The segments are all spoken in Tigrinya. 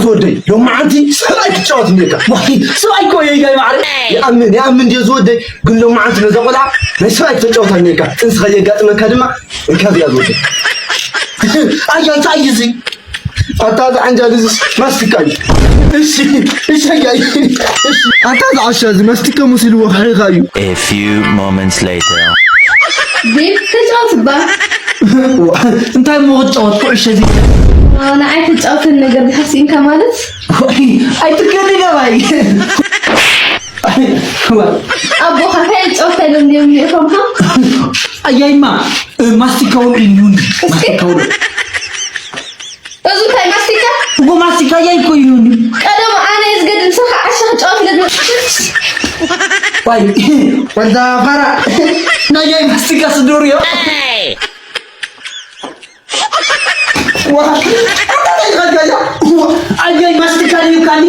ዝወደይ ሎማዓንቲ ሰብኣይ ክትጫወት እኒካ። ማኪ ሰብኣይ እኮ የይ ጋይ ማዕረ። ይኣምን ይኣምን ድዮ ዝወደይ? ግን ሎማዓንቲ ነዛ ቆልዓ ናይ ሰብኣይ ክትጫወታ እኒካ። ጥንስኻ የጋጥመካ ድማ እንካ እዚኣ ዝወደይ። ኣያ እንታይ እዩ እዚ? ኣታ ዝዓንጃል እዚ ማስቲካ እዩ። እሺ እሺ ኣያ እሺ። ኣታ ዝዓሻ እዚ ማስቲካ መሲልዎ ክሕኻ እዩ። A few moments later. ቤት ተጫወት ባ እንታይ እሞ ክጫወት ኩዕሾ እዚ? ንዓይ ተጫወተን ነገር ድሕር ስኢንካ ማለት ኣይትከኒ ገባይ ኣቦኻ እንታይ ጫወታ ኢሎም ድዮም ኒኢኹም ሃ ኣያይማ ማስቲካ ውዒ ይሁን ማስቲካ ውዒ እዚ እንታይ ማስቲካ እጎ ማስቲካ ኣያይ እኮ ይሁን ቀደም ኣነ እየ ዝገድል ንስኻ ዓሻ ክጫወት ኢለ ዝመፅእ ዋይ ወልዳ ፋራ ናያይ ማስቲካ ስዶር እዮ ኣያይ ማስቲካ ልዩካኒ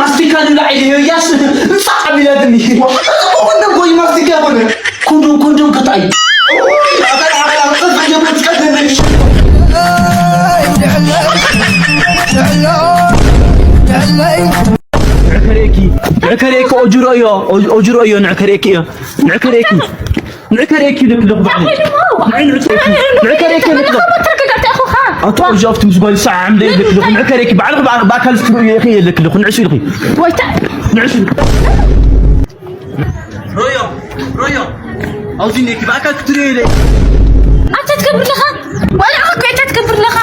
ማስቲካ ልላ ኢለዮ እያስ እንፃ ቀቢላትኒ ኮንዶም ኮይ ማስቲካ ኮነ ኮንዶም ኮንዶም ከታይ ንዕከሬኪ ንዕከሬኪ ኦጅሮ እዮ ኦጅሮ እዮ ንዕከሬኪ እዮ ንዕከሬኪ ንዕከሬኪ ልክ ልክ ባዕሊ ንዕከሬኪ ልክ ልክ ኣቶ ኦጅ ኣብቲ ምስ ጓል ሰዓም ደይ ልክ ልክ ንዕከሬኪ ባዕልኺ ብኣካል ስትርእዮ ኢኺ ልክ ልክ ንዕሱ ኢልኺ ንዕሱ ኢልኺ ሮዮ ሮዮ ኣብዚ ኔኪ ብኣካል ክትርእዮ ኢለ ኣታ ትገብር ለኻ ዋላ ኣኮ ኣታ ትገብር ለኻ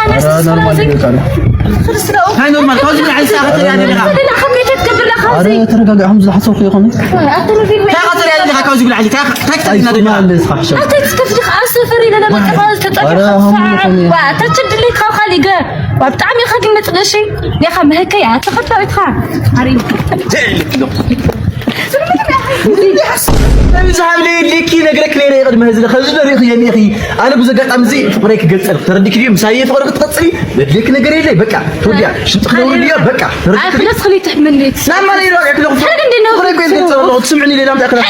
ናይ ኖርማል ካብዚ ብላዕሊ ሰዓት ተሪያ ደለኻ ኣኮ ኣታ ትገብር ለኻ ተረጋጋ ከም ዝሓሰብኩ ይኾነ ኣታ ተሪያ ደለኻ ካብዚ ብላዕሊ እንታይ ክትልና ደለኻ ኣታ ትገብር ለኻ ኣብ ሰፈር ኢለ ለበቃ ተጠፋ ተችድሊ ካብ ካሊገ ብጣዕሚ ኢኻ ግን መጥለሽ ኢኻ ምህከይ ኣታ ኸታዊትኻ ኣሪ ዝሃብ ለየድልየኪ ነግረክ ነይረ ቅድሚ ህዝቢ ከዚ ደሪኺ የኒኺ ኣነ ብዙ ኣጋጣሚ እዚ ፍቅረይ ክገልፀልክ ተረዲክ ድዩ ምሳየ ፍቅሪ ክትቐፅሊ ዘድልየኪ ነገር የለይ በቃ ትወዲያ ሽንጥክ ነውሪ ድያ በቃ ኣይ ክለስ ክሊት ሕምልት ናማ ነይ ዶ ክለኹ ሕግ እንዲ ነው ፍቅረይ ክገልፀልኩ ኣለኹ ትስምዕኒ ሌላ እንታይ ክለኹ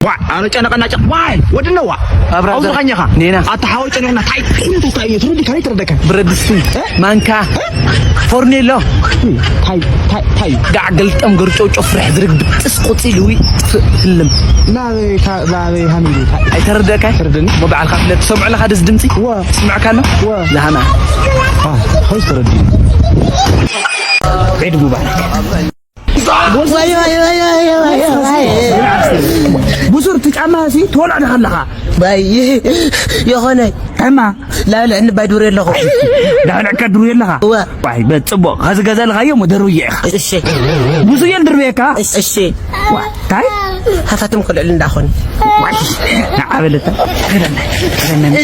ዋ ኣረ ጨነቀና ጨ ዋይ ወድነዋ ኣብራዘር ኣውዝኻኛኻ ኔና ኣታ ሓወይ ጨነቅና ታይ ኩንቱ ታይ ትረዲ ካይ ትረደካ ብረት ድስቲ ማንካ ፎርኔሎ ታይ ታይ ታይ ጋዕ ገልጠም ገርጨውጮ ፍርሕ ዝርግ ብጥስ ቁፂ ልዊ ህልም ናበይ ካ ናበይ ሃሚሉ ታይ ኣይተረደካ ትረደኒ ሞ በዓልካ ፍለ ትሰምዖ ኣለኻ ደስ ድምፂ ዋ ስምዕካ ኣሎ ዋ ላሃና ሆይ ትረዲ ዒድ ሙባረክ ብሱር እቲ ጫማ ሲ ትወልዖ ዲኻ ኣለኻ ባይ የኾነ ጫማ ላልዕ እንባይ ዱር ኣለኹ ዳዕልዕካ ድሩ የለኻ እወ ዋይ በጽቡቕ ኸዚ ገዛ ለኻዮ ሞ ደርብዮ ኢኻ እሺ ብዙ እየ ድርብየካ እሺ ታይ ሃፋትም ክልዕል እንዳኾን ዓበለታ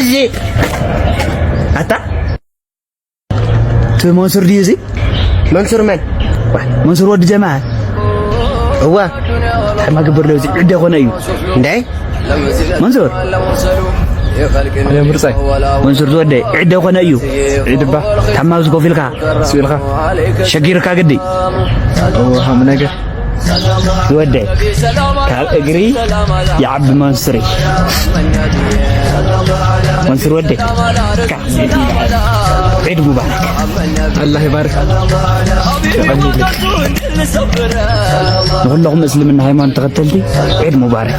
እዚ ኣታ እቲ መንሱር ድዩ እዚ መንሱር መን መንሱር ወዲ ጀማ እወ ታማ ግብር ለዚ ዕደ ኮነ እዩ እንዴ መንሱር ምርፃይ መንሱር ዝወደ ዕደ ኮነ እዩ ዒድባ ታማ ኣብዚ ኮፍ ኢልካ ስኢልካ ሸጊርካ ግዲ ሃም ነገር ዝወደ ካብ እግሪ ይዓቢ መንሱሪ መንሱር ወደ ዒድ ሙባረክ ኣላህ ይባርክ ንኩለኹም እስልምና ሃይማኖት ተኸተልቲ ዒድ ሙባረክ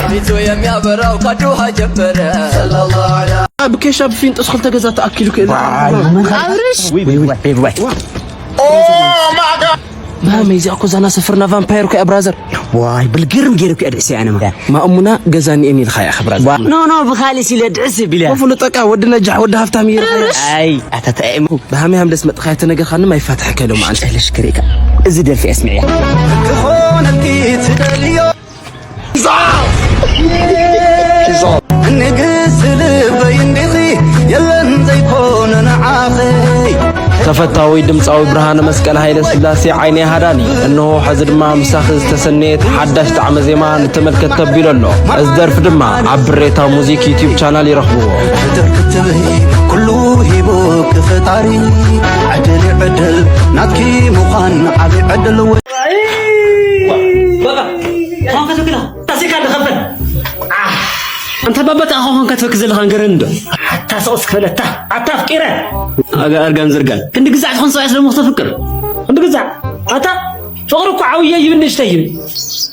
ብኬሻ ብፊንጥስ ክልተ ገዛ ተኣኪሉ ክእል ኣብርሽ ብሃመይ እዚኣ እኮ ዛና ሰፈርና ቫምፓየር እኮ እያ ብራዘር ዋይ ብልግርም ገይሩ ክእድዕሲ ኣነማ ማእሙና ገዛ ኒኤን ኢልካ ኢኻ ብራዘር ኖ ኖ ብኻሊስ ኢለ ድዕስ ቢለ ፍሉጠቃ ወዲ ነጃሕ ወዲ ሃፍታም ይርካ ኣይ ኣተተእሙ ብሃመይ ሃምደስ መጥኻያ ተነገርካኒ ማይፋትሐከ ሎማዓንቲ ለሽክሪካ እዚ ደርፊ ኣስሚዕያ ክኾነልኪ ትደልዮ ንግስቲ ልበይ እንዲኺ የለን ዘይኮነ ንዓኺ ተፈታዊ ድምፃዊ ብርሃነ መስቀል ሃይለ ስላሴ ዓይነይ ሃዳኒ እነሆ ሕዚ ድማ ምሳኺ ዝተሰነየት ሓዳሽ ጣዕመ ዜማ ንተመልከት ተቢሉ ኣሎ። እዚ ደርፊ ድማ ኣብ ብሬታ ሙዚክ ዩቲዩብ ቻናል ይረኽብዎ። ክትርክትብሂ ኩሉ ሂቡኪ ፈጣሪ ዕድል ዕድል ናትኪ ምዃን ዓብዪ ዕድል ኣንታ ባባ ተኣኻ ኾንካ ትፈክ ዘለኻ ንገረኒ ዶ ኣታ ስቕስ ክፈለታ ኣታ ኣፍቂረ። ኣጋ-፣ ኣርጋን ዝርጋን። ክንዲ ግዛዕ ዝኾን ሰብኣይ ስለ ምኽተፍቅር። ክንዲ ግዛዕ። ኣታ ፍቕሪ እኮ ዓብየ ይብል ንእሽተይ ይብል።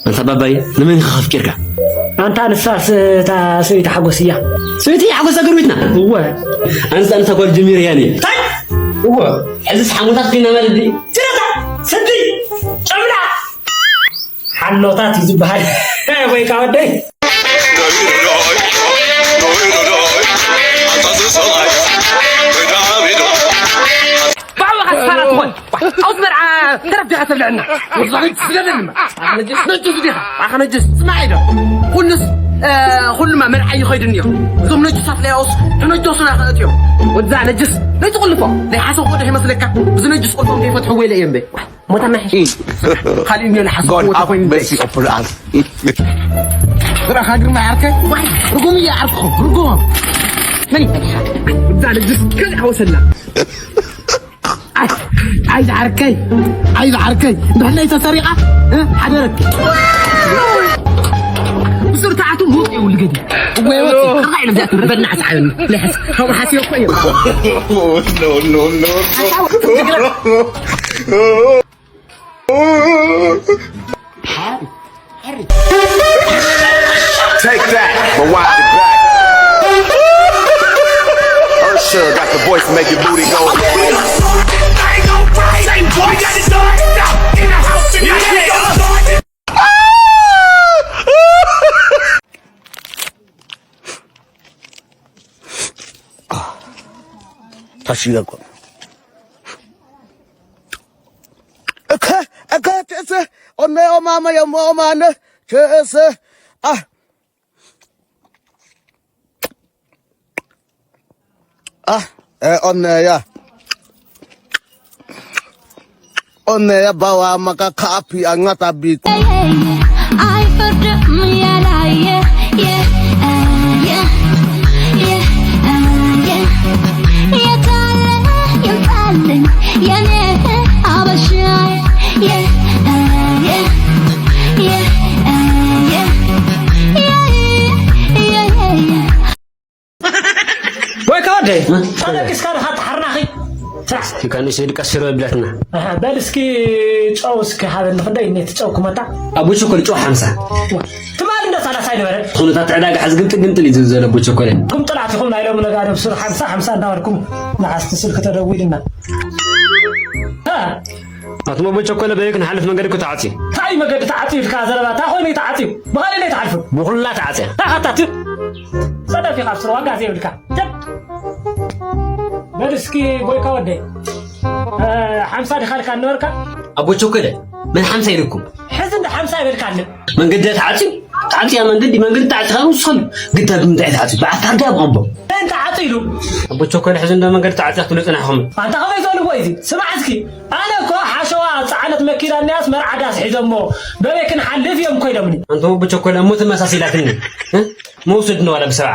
ኣንታ ባባይ፣ ንመን ኢኻ ኣፍቂርካ? ኣንታ ንሳ ስ-፣ እታ ሰበይቲ ሓጎስ እያ። ሰበይቲ ሓጎስ ኣገርቢትና? እወ። ኣንሳ፣ ኣንሳ ጓል ጀሚር እያ እኔ። ታይ? እወ። ሕዝስ ሓሙታት ኮይና ማለት ድዩ? ስረታ፣ ስዲ፣ ጨምላ። ሓሎታት እዩ ዝበሃል። ወይ ከዓ ወደይ። ባዕልኻ ትፋራ ትኾን። ኣውስ መርዓ ተረፍ ዲኻ ተብልዐና። ወዛኺ ትስደደልማ። ኣኸ ነጅስ፣ ነጅስ ዲኻ። ኣኸ ነጅስ፣ ስማዕ ኢዶ። ኩሉስ፣ እ፣ ኩሉማ መርዓ ይኸይድ እኒኦ። እዞም ነጅሳት ለያውስ፣ ተነጆሱና ከእትዮም። ወዛ ነጅስ፣ ነጅ ቁልፎ። ናይ ሓሰብ ቆዶ ይመስለካ። እዚ ነጅስ ቁልፎም ከይፈትሕዎ ኢለ እየ እምበይ። ሞታ ማሕሽ። ካልእ እንዲዮ ንሓስብ God ወደ have ኮይን mercy upon us. ራኻ ግርማ ዓርከይ? ዋይ፣ ርጉም እየ ዓርኩ፣ ርጉም። መን ይፈልሓ? እዛ ልጅስ ከል ሓወሰላ። ኣይ፣ ኣይ ዝዓርከይ፣ ኣይ ዝዓርከይ። ብሕለይ ተሰሪቓ፣ እ? ሓደረክ። ብስርዓቱ ሞት ይውል ገዲ። ወይ ወጥ፣ ከርጋ ኢለ ዚኣቱ በና ዓሳዕን። ለሕስ፣ ከም ሓስዮ እኮ እዩ። No, no, no, no. Take that, rewind it back. Ursher got the voice to make your booty go. ታሽገኩም። እከ፣ እከ፣ ትእስ፣ ኦነ፣ ኦማመ፣ የሞ፣ ኦማነ፣ ትእስ፣ አ፣ አ፣ እ፣ ኦነ፣ ያ፣ ኦነ፣ ያ፣ ባዋ፣ ማካ፣ ካፒ፣ አኛታ፣ ቢኩ። አይፈርድም ያላየ፣ የ፣ የ፣ የ፣ የ፣ የታለ ይምጣልኝ የኔ ሀበሻ። ወይ ከወደ፣ እ? ታዲያ እስካ ድካ ተሓርናኺ? ትራሕ። እስኪ ካንሽ ድቃስ ሽሮ ይብላትና። ኣሃ፣ በል እስኪ ጨው እስኪ ሃበኒ፣ ክንደይ እኔ ትጨው ክመጣ? ኣቦ ቸኮል ጨው ሓምሳ። ትማል እንደ ሰላሳ ይነበረ። ኩነታት ዕዳጋ ሕዚ ግምጥል ግምጥል እዩ ዝብል ዘሎ ኣቦ ቸኮል። ኩም ጥላት ኢኹም ናይ ሎሚ ነጋዶ ብስሩ ሓምሳ ሓምሳ እንዳበልኩም መዓስ እቲ ስልኪ ተደዊልና። እ? ኣቱም ኣቦ ቸኮለ በየክ ንሓልፍ መንገዲ እኮ ተዓጽዩ። እንታይ መገዲ ተዓጽዩ ኢልካ ዘረባ? እንታይ ኮይኑ እዩ ተዓጽዩ? ብኻልእ እንታይ ተዓልፉ? ብኹላ ተዓጽያ። ታኻታት ጸደፍ ኢኻ ብስሩ ዋጋ ዘይብልካ። ጀብ። በል እስኪ ጎይካ ወደይ። እ፣ ሓምሳ ዲኻ ኢልካ ነበርካ? ኣቦ ቸኮለ፣ መን ሓምሳ ኢልኩም? ሕዚ እንደ ሓምሳ ይበልካኒ። መንገዲ ተዓጽዩ? ተዓጽያ መንገዲ፣ መንገዲ ተዓጽያ ንስኹም ግዳ ብምንታይ ተዓጽዩ? ብኣካል ድያ ብቐቦ? መን ተዓጽዩ ኢሉ? ኣቦ ቸኮለ፣ ሕዚ እንደ መንገዲ ተዓጽያ ክትብሉ ጽናሕኹም። ኣንታ ከመይ ዝበልዎ እዩ እዚ? ስማዕ እስኪ፣ ኣነ እኮ ሓሸዋ ጸዓነት መኪና እኒኣስ መርዓ ዳስ ሒዞሞ በበይ ክንሓልፍ እዮም ኮይኖምኒ። ኣንታ ኣቦ ቸኮለ፣ እሞ ተመሳሲላትኒ። እ? መውሰድ ነው ኣለ ብሰብዓ።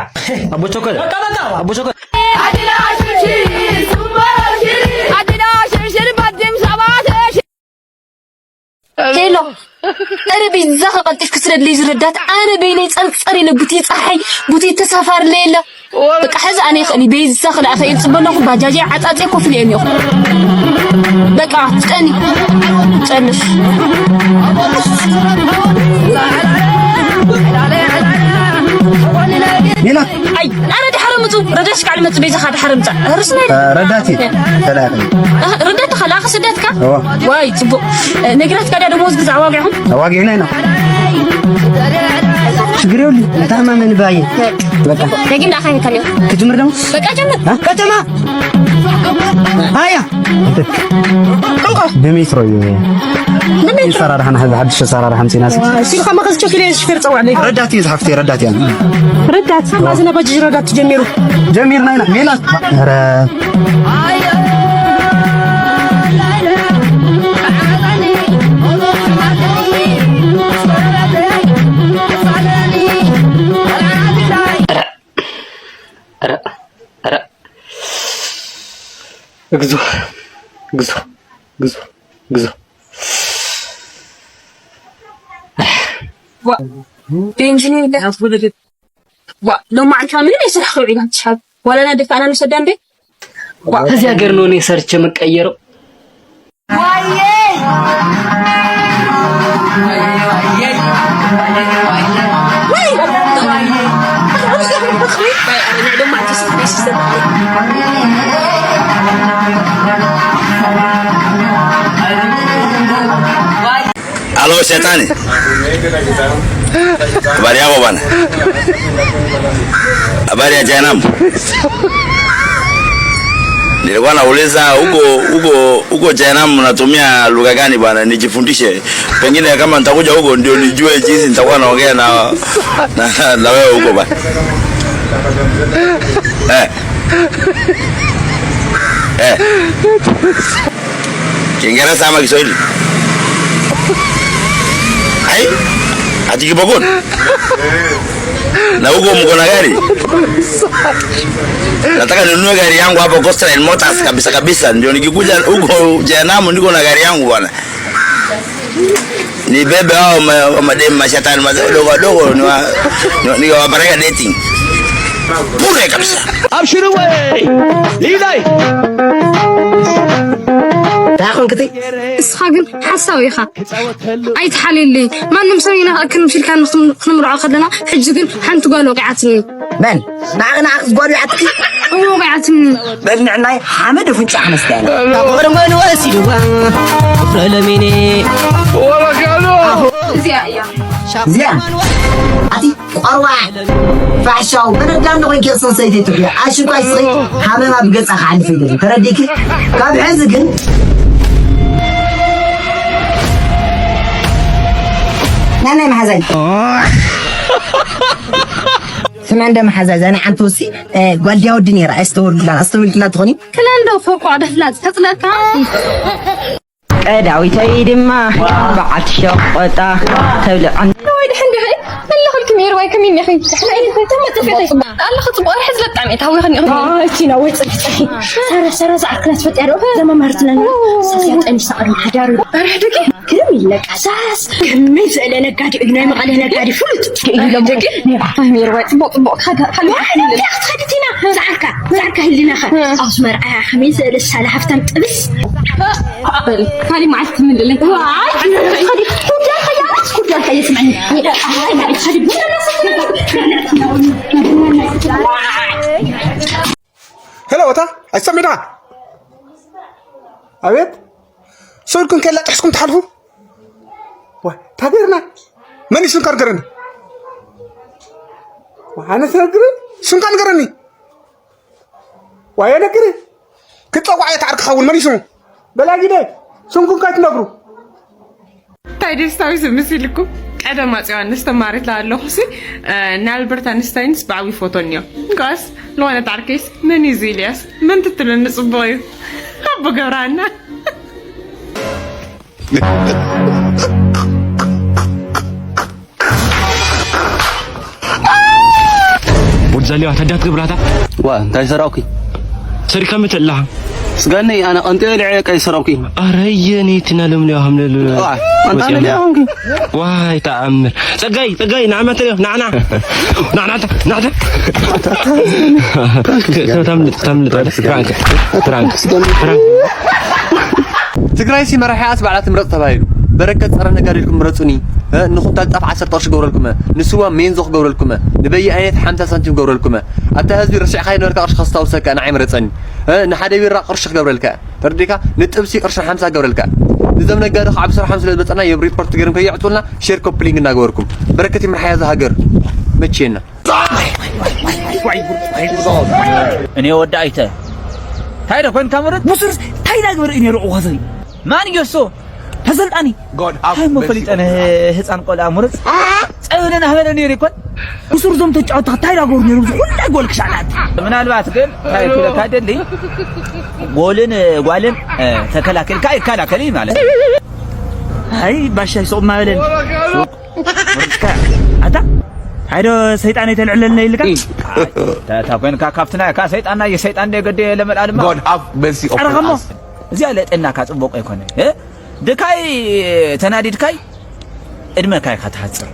ኣቦ ቸኮለ። በቃ፣ በቃ። ኣቦ ቸኮለ። ሄሎ፣ ኧረ በይዛኸ ቀልጢፍኪ ስደድለይ ዝረዳት። ኣነ በይነይ ጸርጸር ኢለ ቡቲ ጸሓይ፣ ቡቲ ተሳፋሪ ለየለ። በቃ ሕዚ ኣነ ይኽእል፣ በይዛኸ ለኣኸ እየ ዝጽበ ኣለኹ። ባጃጀይ ዓጻጼ ኮፍ ኢለ እየ እኒኦኹ። በቃ ፍጠኒ፣ ጸንሽ። ሜላት። ኣይ፣ ኣረ ድሓር ምጹ፣ ረዳሽ ቃል መጽ፣ በይዛኻ ድሓር ምጻ። ርስናይ እ፣ ረዳት እዩ። ተላያኸ። እ፣ ረዳት ተኸላኸ ስደትካ? እዋ። ዋይ፣ ጽቡቕ። እ፣ ነግራትካ ድያ ደሞዝ ግዛ ኣዋጊዕኹም? ኣዋጊዕና ኢና። ሽግር የብሉ። ተሓማመን ባየ። በቃ። ደጊም ዳኻ ይከልዮ። ክጅምር ደሞ? በቃ ጀምር። እ? ከተማ። ሃያ። ብሜትሮ እዩ። ብሜትሮ? ኣሰራርሓና፣ ሓድሽ ኣሰራርሓ ኣምፂና። ሲልካ መኸዝ ቸኪ ሹፌር ፀዋዕ። ረዳት እዩ ዝሓፍተይ፣ ረዳት እያ። ረዳት፣ ማዝና ባጃጅ ረዳት ጀሚሩ። ጀሚርና ኢና። ሜላት። ኧረ። ኧረ፣ ኧረ፣ ኧረ። እግዚኦ፣ እግዚኦ፣ እግዚኦ። ዋ፣ ቤንዚን የለ። ዋ፣ ሎማዓንቲ ምንም የስራሕ ክውዒል ኣትሻል። ወላ ና ደፋና ንሰዳ እንዴ? እዚ ሀገር ነው እኔ ሰርቼ የምቀየረው። Alo, shetani. Habari yako bwana? Habari ya jehanamu? Nilikuwa nauliza huko huko huko jehanamu unatumia lugha gani bwana, nijifundishe. Pengine kama nitakuja huko ndio nijue jinsi nitakuwa naongea na na, na wewe huko bwana. Eh. Eh. Kiingereza ama Kiswahili? Ai, ati Kibokoni? Na huko mko na gari? Nataka ninunue gari yangu hapo Coastline Motors kabisa kabisa, ndio nikikuja huko jehanamu niko na gari yangu bwana. Nibebe hao ma- mademu mashetani mazee wadogo wadogo niwa- niwa- niwapeleke dating. Bure kabisa. Abshir way. Lilay. እንታይ ኮንክቲ? እስኻ ግን ሓሳዊ ኢኻ ኣይትሓልየለይ ማንም ሰብ ይነኽእክን ምስ ኢልካ ክንምርዖ ከለና ሕጂ ግን ሓንቲ ጓል ወቂዓትኒ መን ንዓኺ ንዓኺ ዝጓዱ ይዓትኪ እወ ወቂዓትኒ በል ንዕናይ ሓመድ ኣፍንጫ ክነስተ ያለ ካብ ፍቕሪ ጓኑ ወሲድዋ ፍቕሪ ለሚኒ እዚኣ እያ እዚኣ ኣቲ ቆርዋ ፋሕሻው መደዳ እንደ ኮይንኪ ክሰሰይቲ ትብሊ ኣሽንኳይ ስኺ ሓመማ ብገጻ ክሓልፍ ይደሊ ተረዲኪ ካብ ሕዚ ግን ናናይ መሓዛይ ስማ እንደ መሓዛይ ዛና ሓንቲ ወሲ ጓልዲያ ወዲ ነራ ኣስተወርግላ ኣስተወርግላ ትኾኒ ክላንዶ ፈቋ ደፍላጽ ተጽለካ ቀዳዊተይ ድማ በዓልቲ ሸቆጣ ተብልዕ ወይ ድሕን ድሕን መለኽልኪ ሜርዋይ ከመይ እኒኺ? ደሕና ኢኺ? ተመጥፍእተይ ኣለኺ ጽቡቕ ሕዚ በጣዕሚ እየ ተሃዊኸኒ ኢኺ። ኣይ ቲና ወይ ጽንሒ ጽንሒ ሰረ ሰረ ዝኣክላ ትፈልጥያ ዶ? ዘመማህርትና ሳስያ ጠኒሳ ቅድሚ ሓዳሩ በርሕ ደቂ ግርም ይለቃ ሳስ ከመይ ዝበለ ነጋዲ እዩ ናይ መቐለ ነጋዲ ፍሉጥ እዩ ኢሎም ደቂ ሜርዋይ ጽቡቕ ጽቡቕ ካዳ ካዳ ክትኸዲ ቲና ዝዓርካ ዝዓርካ ህሊናኻ ኣውስ መርዓያ ከመይ ዝበለ ሳለ ሃፍታም ጥብስ ካሊ መዓልቲ ትምልለይ ሄሎ ወታ ኣይሰሚዕና ኣቤት ሰው ኢልኩም ከላ ጥሕስኩም ትሓልፉ ታገርና መን ስምካ ንገረኒ ኣነ ስነግር ስምካ ንገረኒ ዋየ ነግሪ ክፀዋዕ እየ ተዓርክኻ እውን መን ስሙ በላጊደ ስምኩም ካይትነግሩ እንታይ ደስታዊ ዝምስ ኢልኩም ቀደም ኣፅ ዮሃንስ ተማሪት ኣለኹ ሲ ናይ ኣልበርት ኣንስታይንስ ብዓብይ ፎቶ እኒኦ እንኳስ ዝኾነ ታርኬስ መን እዩ እዚ ኢልያስ መን ትትብለኒ ፅቡቕ እዩ ኣቦ ገብረሃና ወድ ዛሊዋ ተዳት ግብራታ ዋ እንታይ ሰራውኪ ሰሪካ መተላ ስጋኒ ኣነ ቀንጢ ልዐ ቀይ ሰራውኪ ኣረየኒ ትናሎም ሊዋ ሃምለሉ ኣንታ ለሊያ ሆንኪ ዋይ ተኣምር ጸጋይ ጸጋይ ንዓመተ ናዕና ናዕና ናዕና ተምልጥ ተምልጥ ፍራንክ ፍራንክ ፍራንክ ትግራይ ሲ መራሒኣስ ባዕላ ትምረፅ ተባሂሉ በረከት ፀረ ነጋዴ ኢልኩም ምረፁኒ ንኩንታል ጣፍ ዓሰርተ ቅርሺ ገብረልኩመ ንስዋ ሜንዞ ክገብረልኩመ ንበየ ዓይነት ሓምሳ ሳንቲም ገብረልኩመ ኣታ ህዝቢ ረሲዕካዮ ነበርካ ቅርሺ ከስታውሰካ ንዓይ ምረፀኒ ንሓደ ቢራ ቅርሺ ክገብረልካ ተረዲእካ ንጥብሲ ቅርሺ ሓምሳ ክገብረልካ ንዞም ነጋዶ ከዓ ብስርሖም ስለ ዝበፀና ዮም ሪፖርት ገይሮም ከየዕፅልና ሼር ኮፕሊንግ እናገበርኩም በረከት ይምርሓያ እዛ ሃገር መቼና እኔ ወዲ ኣይተ እንታይ ደ ኮይንካ ምርጥ ሙሱርስ እንታይ ዳግበር እዩ ነይሩ እዋዘይ ማን እዮ እሱ ተሰልጣኒ ሃይ ሞ ፈሊጠነ ህፃን ቆልዓ ሙርፅ ፀብለና ህበለ ነይሩ ይኮን ሙሱር ዞም ተጫወታ እንታይ ዳገሩ ነይሩ እዚ ኩላ ጎል ክሻላት ምናልባት ግን እንታይ ክለካ ደሊ ጎልን ጓልን ተከላከልካ ይከላከል ማለት ኣይ ባሻይ ሱቕ ማበለን ኣታ ሓይዶ ሰይጣን የተልዕለልና ኢልካ እታ ኮይንካ ካብትና እካ ሰይጣንና የሰይጣን እንደ ገደ ለመልኣልማ God have mercy upon us እዚኣ ለጠናካ ፅቡቅ ኣይኮነ ድካይ ተናዲድካይ እድመካ ኢካ ትሃፅር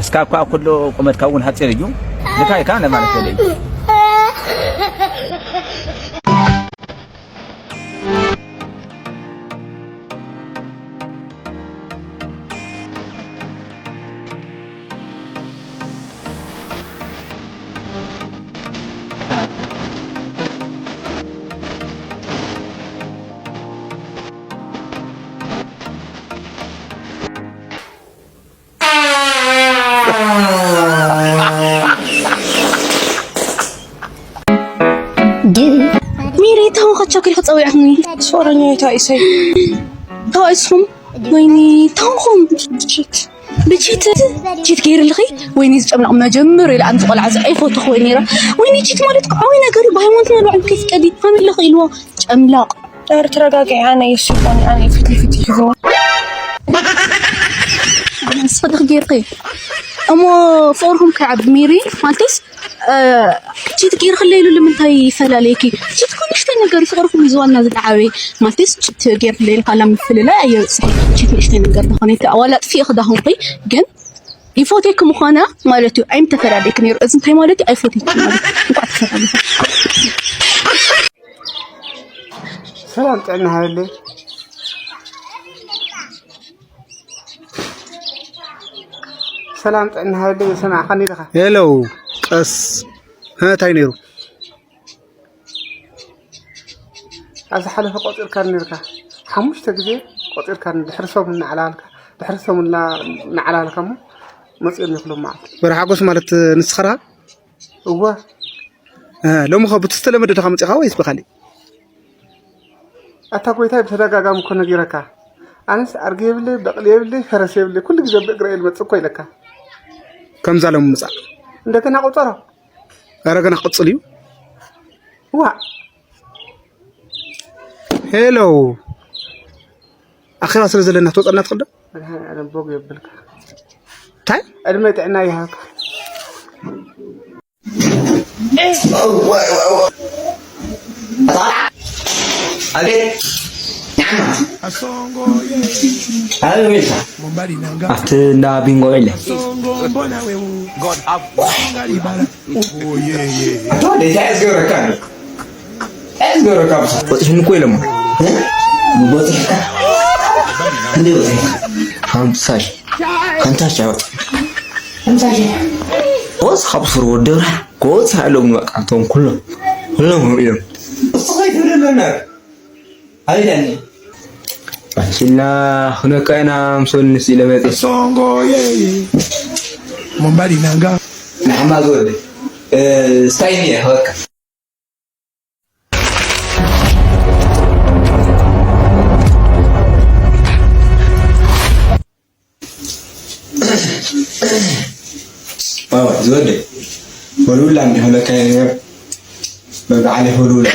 እስካ እኳ ኩሉ ቁመትካ እውን ሃፂር እዩ ድካይ ካ ለማለት ደለ እዩ ሚሪ፣ ታውን ኸቻ ክልክ ጸዊዕኽኒ። ሶረኛ ይታይሰይ። ታይስኹም? ወይኒ፣ ታውኹም? ብቺት። ብቺት? ቺት ገይርልኺ? ወይኒ ዝጨምላቕ መጀመር ኢለ ኣንቲ ቆልዓ ዝኣይፈቱ ክወይ ነይራ። ወይኒ ቺት ማለት እኮ ዓብይ ነገር እዩ። ብሃይማኖትና ልዕል ከይትቀዲ። ሃሚለኺ ኢልዎ። ጨምላቕ። ኧረ ተረጋጊ፣ ኣነ የሱ ይኾን፣ ኣነ ፊት ንፊት ይሕዝዋ። ንስኺ ዲኺ ጌርኺ? እሞ ፍቕርኹም ከይዓቢ ሚሪ፣ ማለትስ፣ እ፣ ቺት ጌርክለይ ኢሉ ንምንታይ ይፈላለየኪ? ቺት እኮ ንእሽተይ ነገር፣ ፍቕርኹም እዩ ዝዋና ዝለዓበ። ማለትስ፣ ቺት ጌርክለይ ኢልካ ላ ምፍልላይ ኣየብጽሕ። ቺት ንእሽተይ ነገር ዝኾነ፣ ዋላ ኣጥፊእኺ ዳኹንኺ፣ ግን ይፎቴክ ምዃና ማለት እዩ። ኣይምተፈላለየክ ነይሩ። እዚ እንታይ ማለት እዩ? ኣይፎቴክ ማለት እዩ። እንኳዕ ተፈላለኹም። ሰላም ጥዕና ሃበለይ። ሰላም ጥዕና ሃበለይ። የሰማዕኻኒ ዲኻ? ሄሎ፣ ቀስ። ሀ፣ እንታይ ነይሩ? ኣብ ዝሓለፈ ቆጺርካ ነርካ። ሓሙሽተ ግዜ ቆጺርካ፣ ድሕሪ ሰሙን እናዓላልካ፣ ድሕሪ ሰሙን እና-፣ እናዓላልካ እሞ መጺኦም ይኽሎም መዓልቲ። ወረ ሓጎስ ማለት ንስኻ ዲኻ? እወ። እ፣ ሎሚ ኸ ብቲ ዝተለመደ ዲኻ መጺኻ ወይስ ብኻሊእ? ኣታ ጎይታይ፣ ብተደጋጋሚ እኮ ነጊረካ። ኣነስ ኣድጊ የብለይ፣ በቕሊ የብለይ፣ ፈረስ የብለይ፣ ኩሉ ግዜ ብእግረ እየ ዝመጽእ እኮ ኢለካ። ከምዛ ሎሚ ምጻእ። እንደገና ቁጸሮ። ኧረ ገና ክቕጽል እዩ። ዋእ። ሄሎ። ኣኼባ ስለ ዘለና ትወጸና ትኽእል ዶ? መድሃኒዓለም ቦግ የብልካ። እንታይ? ዕድመ ጥዕና ይሃብካ። ኣቤት። ንዓማ። ኣበይ ውዒልካ? ኣብቲ እንዳ ቢንጎ ውዒለ። ኣቶ ወደ እንታይ ዝገብረካ ኣሎ? እንታይ ዝገብረካ ብኻ? ወፂሕኒ እኮ ኢሎሞ። እ? በፂሕካ? ክንደይ በፂሕካ? ሓምሳ ሺሕ። ሓምሳ ሺሕ ኣወፅእ። ሓምሳ ሺሕ። ወስ ካብ ስሩ ወዲ ብርሃ። ጎዝ ሃሎም በቃ፣ እቶም ኩሎም፣ ኩሎም እዮም። እሱ ከይትብለና። ኣይዳኒ። ኣንቺላ፣ ሁነካ ኢና፣ ምሶል ንስ ኢለ መጤ። ሶንጎ፣ የ፣ የ። ሞምባዲ ናንጋ። ንዓማ ዝወደ። እ፣ ስታይ እየ፣ በቃ። ዝወደ ወልውላ እንዲህ ለካ በዓል ወልውላ።